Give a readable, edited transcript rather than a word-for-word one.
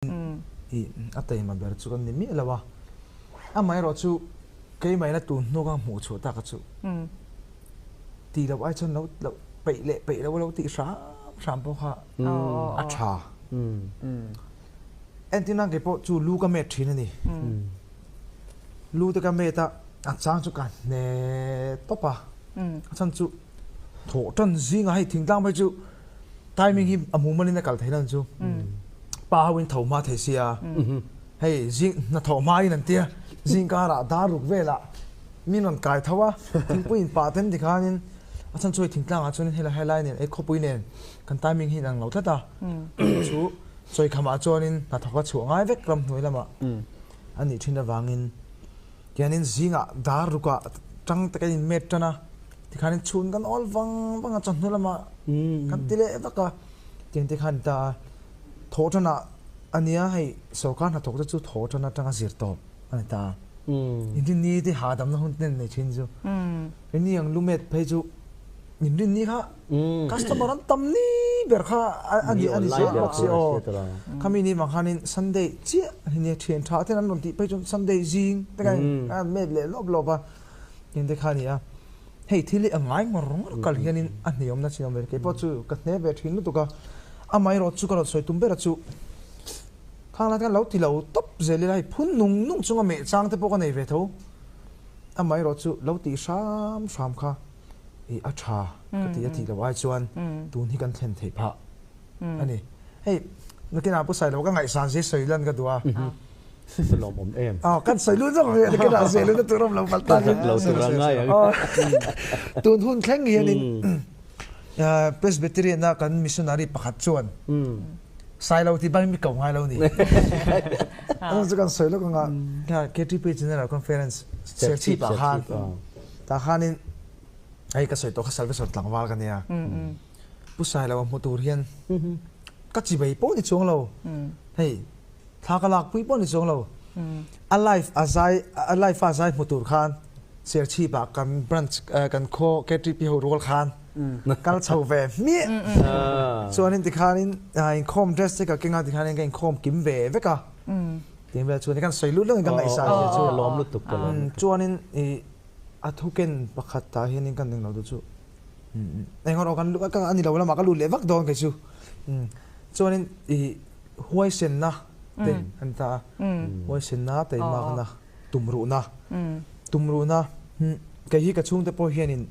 I a taima ber chu kan ni miah lo a, amaherawh chu keimahina tun hnu ka hmuh chhuah tak a chu tih loh ai chuan lo lo peih leh peih lo lo tih hram hram pawh kha a tha. Entir nan kei pawh chu lu ka met thin a ni. Lu te ka met a, a chang chu ka hne tawp a, a chhan chu thawh tan zingah hei thingtlang phei chu Timing hi a mumalin a kal thei lo chu. Pa ho in tho hma thei sia. Hei zing hnathawh hma in an tia zing karah dar ruk velah min rawn kai tho a thingpui in pah ten tikhanin a chhan chu hei thingtlang ah chuanin helai helai nen ei khawpui nen kan timing hi inang lo tlat a chu sawikham ah chuanin hnathawk a chhuah ngai vek ramhnuai lamah a nih thin avangin tihianin zingah dar rukah tang te kan in met tan a. Tikhanin chhun kan awl vang vang a, chawhnu lamah kan ti leh vak a, tiang te khan ta a, thawh tanah a nia hei sorkar hnathawk te chu thawh tan atanga zir tawp a ni ta a, inrinni te hahdamna hun te nei thin chu, rinni ang lumet phei chu inrinni kha customer an tam ni ber kha a ni a ni zel bawk si aw, khami ni vang khanin Sunday chiah a ni nia thian tha ten an rawn tih phei chuan Sunday zing te khan an met leh lawp lawp a. Tin te kha a ni a, hei thil hi a ngai ngawr ngawr kal hianin a hneawmna chin a awm ve, keipawh chu ka hne ve thin lutuk a, amaherawh chu ka rawn sawi tum ber a chu khang lai te khan lo ti lo tawp zel ila hei phun nung nung chunga meh chang te pawh ka nei ve tho, amaherawh chu lo tih hram hram kha ih a tha ka ti a tih loh ai chuan tun hi kan thlen theih phah a ni. Hei nakinah Pu Sailo ka ngaihsan zia sawi lan ka duh a. Lawm awm em. Aw kan sawi lut zawk ve nakinah zia lut na tur awm lo palh tak in. Lo tur a ngai ang. Tun hun thleng hianin Presbyterian a kan missionary pakhat chuan Sailo tih bangin mi ko ngai lo ni. Ano chu kan sawi lawk anga KTP General Conference Serchhip ah khan tah khanin hei ka sawi tawh kha Salvation tlangval ka nia. Pu Sailo a hmu tur hian ka chibei pawh ni chuang lo. Hei thla ka lak pui pawh ni chuang lo. A life a zai a life a zai hmu tur khan Serchhip ah kan branch kan khaw KTP ho rual khan kal chho ve hmiah. Chuanin tikhanin inkhawm dress te ka keng a tikhanin ka inkhawm kim ve vek a. Tiang vel chuan kan sawi lut lawngin ka ngaihsan zia chu. Ka lawm lutuk ka lawm lutuk. Chuanin i a thuken pakhat tah hianin kan eng lo duh chu. Eng erawh kan ka ani lo lamah ka lut leh vak dawn kei chu. Chuanin i huaisenna te an ta a, huaisenna teimakna, tumruhna, tumruhna kei hi ka chhungte pawh hianin.